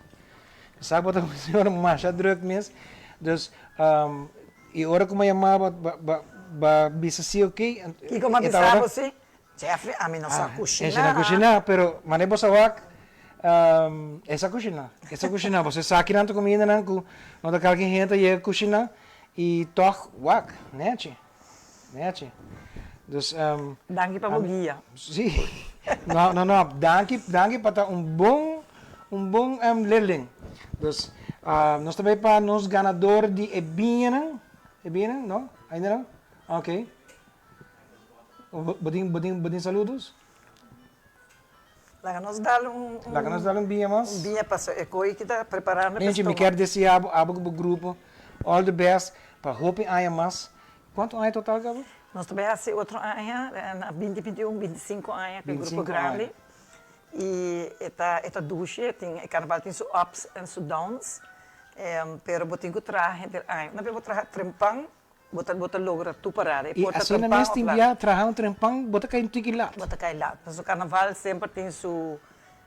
Mi sa ku bo ta un señora masha druk mes. Dus, i ora ku mi a yama bo, bo a bisa si oke. Kiko mi a bisa bo si? Jeffrey, ami no sa kushiná. E sa kushiná, pero manera bo sa wak, e sa kushiná. E sa kushiná. Bo sa kinan ta kumindanan ku no ta kalke hende ta yega kushiná i tòg wak, nèchi. Nechi. Dus, um, Danki pa bo guia. Sí. No, no, no. Danki, danki pa ta un bon, un bon um, leerling. Dus, uh, nos ta bay pa nos ganador di e biñanan. E biñanan, no? Ainda no? Ok. Bo tin, bo tin, bo tin saludos? Laga nos dal un, un, Laga nos dal un biña mas. Un biña paso e koe ki ta preparando pa Menchi, mi kier desea abo, abo ku bo grupo all the best pa hopi aña mas. Kuantu aña total kaba? Nos ta bai hasi otro aña, na binti binti un, binti sinku aña ku e grupo grandi. I e ta e ta dushi, e tin e karnaval tin su ups en su downs, pero bo tin ku traha henter aña. Una bes bo traha trempan Bo ta bo ta logra tur parada. E por ta asina mes tin bia traha un trempan bo ta kai un tiki lat. Bo ta kai lat. Pasobra karnaval semper tin su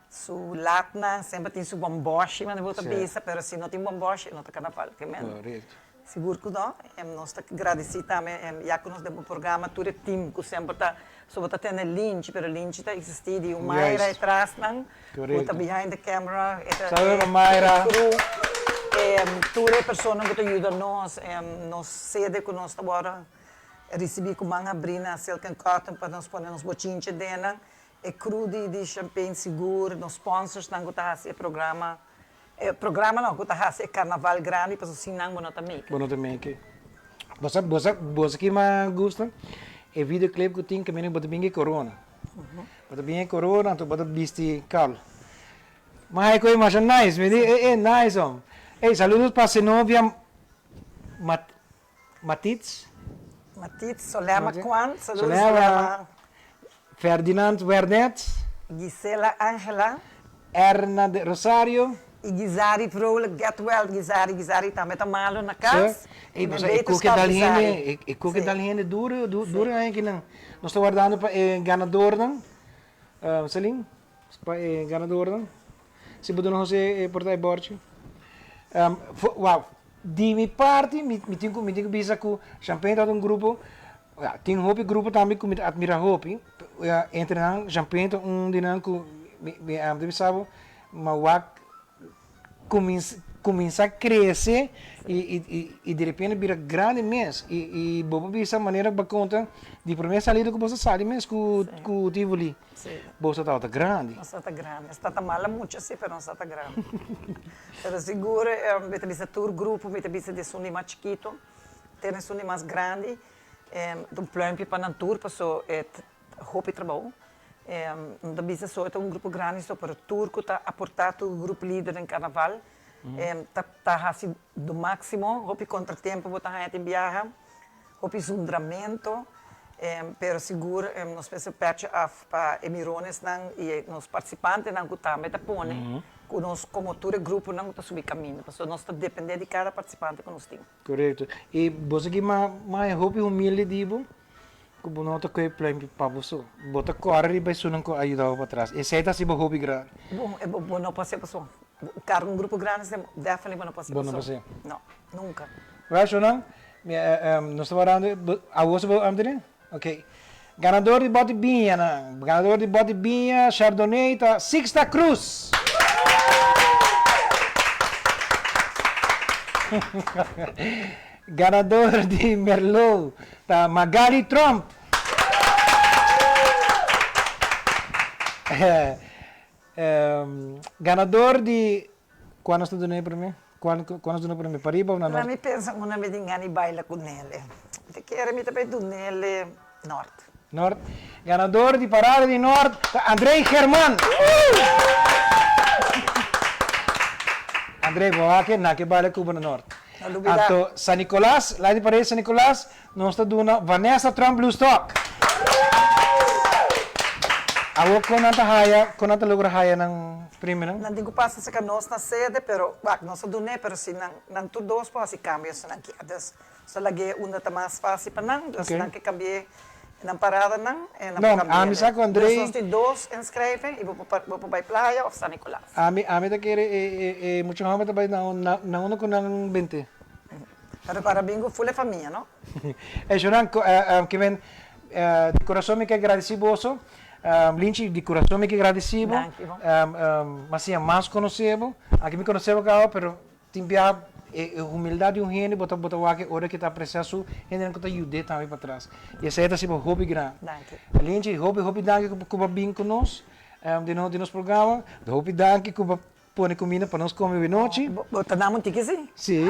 su latnan, semper tin su bòmbòshi manera bo ta bisa, pero si no tin bòmbòshi no ta karnaval. Ke men sigur ku no. Nos ta gradisí tambe ya ku nos den bo programa tur e tim ku semper ta so bo ta tende Linchi pero Linchi ta eksistí di un Mayra e trasnan ku ta behind the camera e ta e crew tur e personanan ku ta yuda nos nos sede ku nos ta wòrdu risibí ku man habrí na Silk and Cotton pa nos pone nos bochinche den nan e crew di di Champagne sigur nos sponsorsnan ku ta hasi e programa e programa no ku ta hasi e karnaval grandi pasobra sin nan bo no ta make. Bo no ta make. Bo sa bo sa bo sa kima gusta e videoclip ku tin kaminda ku bo ta bin ku e corona. Bo ta bin e corona anto bo ta bisti kal. Ma e koe masha nice mi di e e nice hom. Ey saludos pa Senovia Mat Matits. Matits, Solema Kwan, saludos Solema. Ferdinand Wernet. Gisela Angela. Erna de Rosario. Y Gizari Vrolijk, get well Gizari, Gizari tambe ta malo na cas. Ey, bo sa e koe ke dal hende, e koe ke dal hende duro, duro aña kinan. Nos ta wardando pa e ganadornan. Celine, pa e ganadornan. Si bo duna Jose e porta e borchi. Wow, di mi parti mi tin ku mi tin ku bisa ku Champagne tabata un grupo, tin hopi grupo tambe ku mi ta admira hopi, entre nan Champagne ta un di nan ku mi mi ta bisa bo mi a wak kuminsá krese i di repente bira grandi mes i bo por bisa manera ku bo a konta di promé salida ku bo sa sali mes ku Tivoli bo sa tabata grandi. Nos tabata grandi, nos tabata mala mucha si pero nos tabata grandi pero sigur mi ta bisa tur grupo mi ta bisa di esun di mas chikito te na esun di mas grandi ta un pluimpje pa nan tur paso e hopi trabou. No ta bisa so e ta un grupo grandi so, pero tur ku ta aportá tur grupo lider den karnaval ta ta hasi do máksimo. Hopi kontratempo bo ta haña tin biaha, hopi zundramentu, pero sigur nos mester pèchi af pa e mironesnan i e nos partisipantenan ku tambe ta pone ku nos komo tur e gruponan ku ta subi kaminda, pasobra nos ta dependé di kada partisipante ku nos tin. Korekto. I bo sa ki ma e hopi humilde di bo? Ku bo no ta koe pluimpje pa bo so. Bo ta kòrè riba esunnan ku a yuda bo patras. Esei ta hasi bo hopi grandi. Bon, e bo no por hasi paso. Karga un grupo grandi esei definitely bo no por hasi paso. Bo no por hasi. No, nunka. Well, shownan, mi nos ta warando, awor si bo a tene? Ok. Ganador di bòt di biña nan. Ganador di bòt di biña Chardonnay ta Sixta Cruz! Ganador di Merlot ta Magali Tromp. Ganador di Kua nos ta duna e promé? Kua kua nos duna promé? Pariba of na Laat nort? mi pensa una mi tin gana di baila ku Nele. Mi ta kere mi ta bai dunele nort. Nort. Ganador di parada di nort ta Andrei German. Andrei, bo wak nan ke baila ku bo na nort. No lubida. Anto San Nicolas, la di parada di San Nicolas, nos ta duna Vanessa Trump Bloestock. Awor kon nan ta haya, kon nan ta logra haya nan premionan? Nan tin ku pasa serka nos na sede, pero wak nos a dun'é, pero si nan nan tur dos por hasi kambio si nan kier. Dus so lag'é unda ta mas fásil pa nan, dus nan ke kambi'é nan paradanan e nan por No, ami kambi'é. sa ku Dus Andrei. nos tin dos inskrèving i bo por bo por bai Playa òf San Nicolas. Ami ami ta kere e e e mucha hòmber ta bai na na na unda ku nan bent'é. Pero para bin ku ful e famia, no? E shownan ke men di kurason mi ke gradisí boso. Linchi, di kurason mi ke gradisí bo. Danki bo. Mi a siña mas konosé bo. Aki mi konosé bo kaba, pero tin bia e humildat di un hende bo ta bo ta wak e ora ke ta apresiá su hendenan ku ta yud'é tambe patras. I esei ta hasi bo hopi grandi. Danki. Linchi, hopi hopi danki ku bo a bin ku nos den nos programa. Hopi danki ku bo a Pone cuminda pa nos come awe nochi. Bo ta dam un tiki si? Si.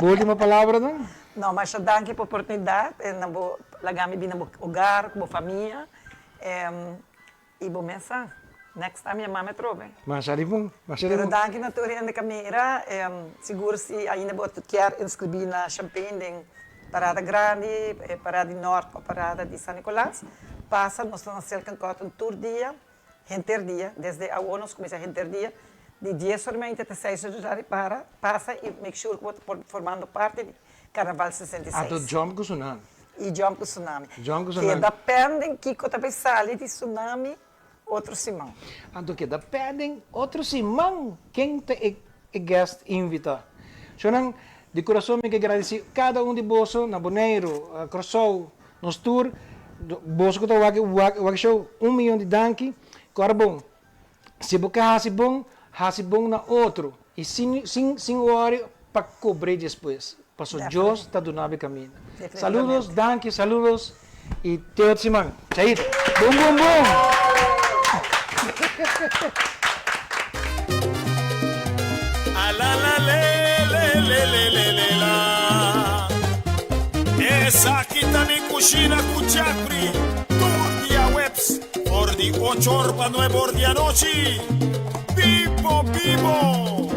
Bo ultimo palabra dan? No, masha danki pa oportunidad na bo laga mi bin na bo hogar cu bo famia y bo mes sa next time yama mi atrobe. Masha di bon, masha di bon. Pero danki na tur hende cu a mira, sigur si ainda bo kier inscribi na Champagne den Parada Grandi, Parada di Noord of Parada di San Nicolas, pasa nos ta na Silk and Cotton tur dia. Henter dia, desde awor nos cuminsa henter dia, di dies or meinta te seis or di tardi para, pasa y make sure cu bo ta por formando parti di Carnaval 66. Anto jump cu tsunami. Y jump cu tsunami. Jump cu tsunami. Keda pending kico ta bay sali di tsunami otro siman. Anto keda pending otro siman ken ta e guest invita. Shownan, di curason mi ke gradici cada un di boso na Boneiru, Corsou, Nos tur, boso ku ta wak wak e show, un miyon di danki. Ku ora bon, si bo ke hasi bon, hasi bon na otro i sin sin sin wòri pa kobr'é despues, paso Dios ta duna bo e kaminda. Saludos, danki, saludos i te otro siman. Chaito. Bum bum bum! Esaki ta mi cushina cu Jeffrey tur diahuebs for di ocho or pa nuebe or di anochi. Bibo bibo!